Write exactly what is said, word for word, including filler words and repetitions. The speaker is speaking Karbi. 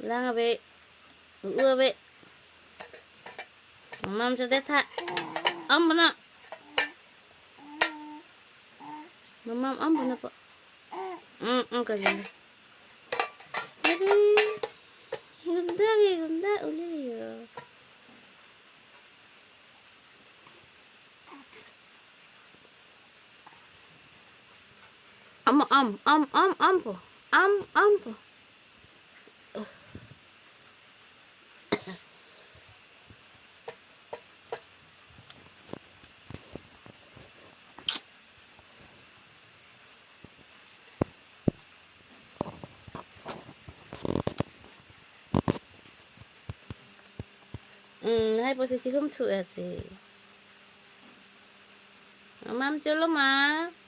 Lang ave. U ave. Mama chodet tha. Om bana. Mama om bana po. Mm, mm, kali. Aduh. Gunda, gunda, uli yo. Om, om, om, om, om po. Om, om po. Hmm, hai po si chihum thu asi. Mama cholo ma.